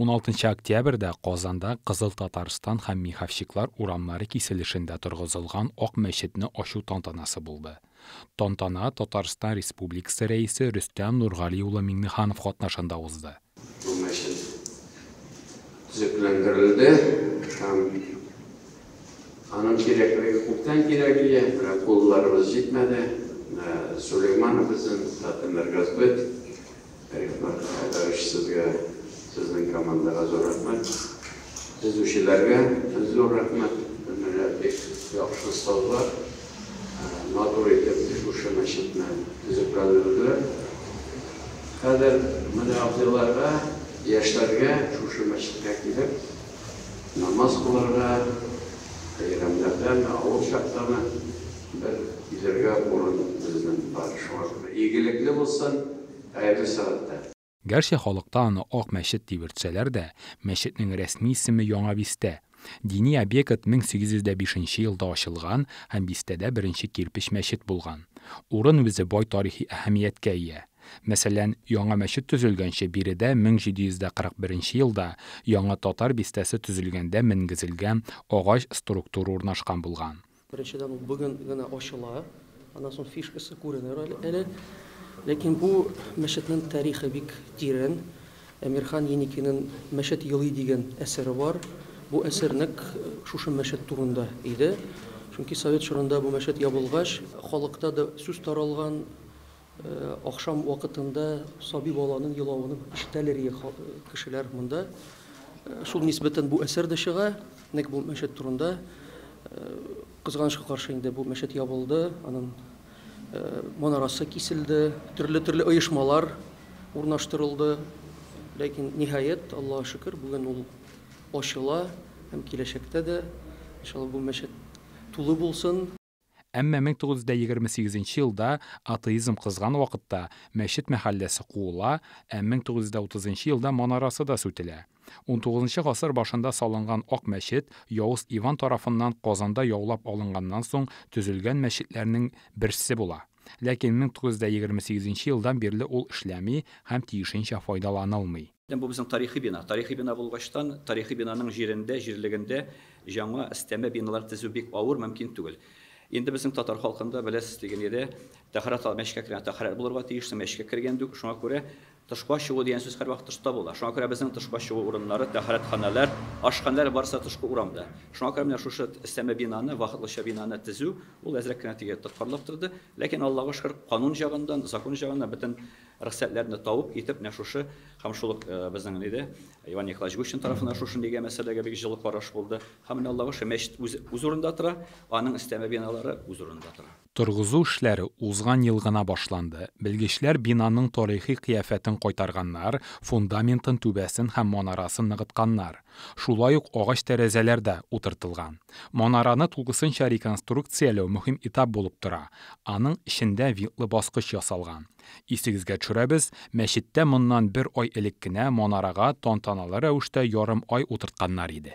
16 октябрьдә Казанда Кызыл Татарстан һәм Михавщиклар урамнары киселешендә торгызылган Ак мәчетне ачу тантанасы булды. Тантана Татарстан Республикасы Рәисе Рөстәм Нургали улы Миңнеханов катнашында узды. Бу мәчет төзекләндерелде һәм аның кирәклеге күптән кирәк иде, менә кулларыбыз җитмәде. Менә Сулейманов безнең Татэнергосбыт Рифмат Хәйдәрович, сезгә, сезнең командага зур рәхмәт. Төзүчеләргә зур рәхмәт. Менә бик яхшы остазлар, матур итеп шушы мәчетне төзекләндерделәр. Хәзер менә абзыйларга, яшьләргә шушы мәчеткә килеп намаз кылырга, бәйрәмнәрдәме, авыр чактамы, бер килергә урын безнең бар. Шуңа күрә игелекле булсын. Хәерле сәгатьтә. Гәрчә халыкта аны Ак мәчет дип йөртсәләр дә, мәчетнең рәсми исеме Яңа бистә. Дини объект 1805 нче елда ачылган һәм бистәдә беренче кирпеч мәчет булган. Урын үзе бай тарихи әһәмияткә ия. Мәсәлән, яңа мәчет төзелгәнче биредә 1741 нче елда Яңа татар бистәсе төзелгәндә менгезелгән агач структура урнашкан булган. Беренчедән, ул бүген генә ачыла. Аннан соң фишкасы күренер әле. Ләкин бу мәчетнең тарихы бик тирән. Әмирхан Еникинең Мәчет елый дигән әсәре бар. Бу әсәр нәкъ шушы мәчет турында иде. Чөнки совет чорында бу мәчет ябылгач, халыкта да сүз таралган, Ахшам вакытында сабый баланың елавын ишетәләр иде кешеләр монда. Шул нисбәттән бу әсәр дә чыга, нәкъ бу мәчет турында. Кызганычка каршы инде бу мәчет ябылды, аның манарасы киселде, төрле-төрле оешмалар урнаштырылды. Ләкин, ниһаять, Аллага шөкер, бүген ул ачыла һәм киләчәктә дә, иншалла, бу мәчет тулы булсын. Әмма 1928 нче елда атеизм кызган вакытта мәчет мәхәлләсе куыла, ә 1930 нчы елда манарасы да сүтелә. Унтугызынчы гасыр башында салынган Ак мәчет Явыз Иван тарафыннан Казанда яулап алынганнан соң төзелгән мәчетләрнең берсе була. Ләкин 1928 нче елдан бирле ул эшләми һәм тиешенчә файдаланылмый. Бу безнең тарихи бина. Тарихи бина булгачтан, тарихи бинаның җирендә, җирлегендә җаңа өстәмә биналар төзү бик авыр, мөмкин түгел. Инде безнең татар халкында, беләсез, теге нидә, тәһарәт алып мәчеткә кергәндә тәһарәт булырга тиеш, мәчеткә кергәндә үк, шуңа күрә тышка чыгу дигән сүз һәрвакыт тышта була. Шуңа күрә безнең тышка чыгу урыннары, тәһарәтханәләр, ашханәләр барысы да тышкы урамда. Шуңа күрә менә шушы өстәмә бинаны, вакытлыча бинаны төзү, ул әзрәк кенә теге тоткарлап торды. Ләкин, Аллага шөкер, канун җагыннан, закон җагыннан бөтен Рөхсәтләрне табып итеп, менә шушы һәм шул ук безнең нидә, Иван Николаевич Гущин тарафыннан шушы нигә мәсьәләгә бик җылы караш булды. Һәм менә Аллага шөкер, мәчет үз, үз урынында тора, аның өстәмә биналары үз урынында тора. Торгызу эшләре узган ел гына башланды. Белгечләр бинаның тарихи кыяфәтен кайтарганнар, фундаментын, түбәсен һәм манарасын ныгытканнар. Шулай ук агач тәрәзәләр дә утыртылган. Манараны тулысынча реконструкцияләү мөһим этап булып тора. Аның эчендә винтлы баскыч ясалган. Исегезгә төшерәбез, мәчеттә моннан бер ай элек кенә манарага тантаналы рәвештә ярым ай утыртканнар иде.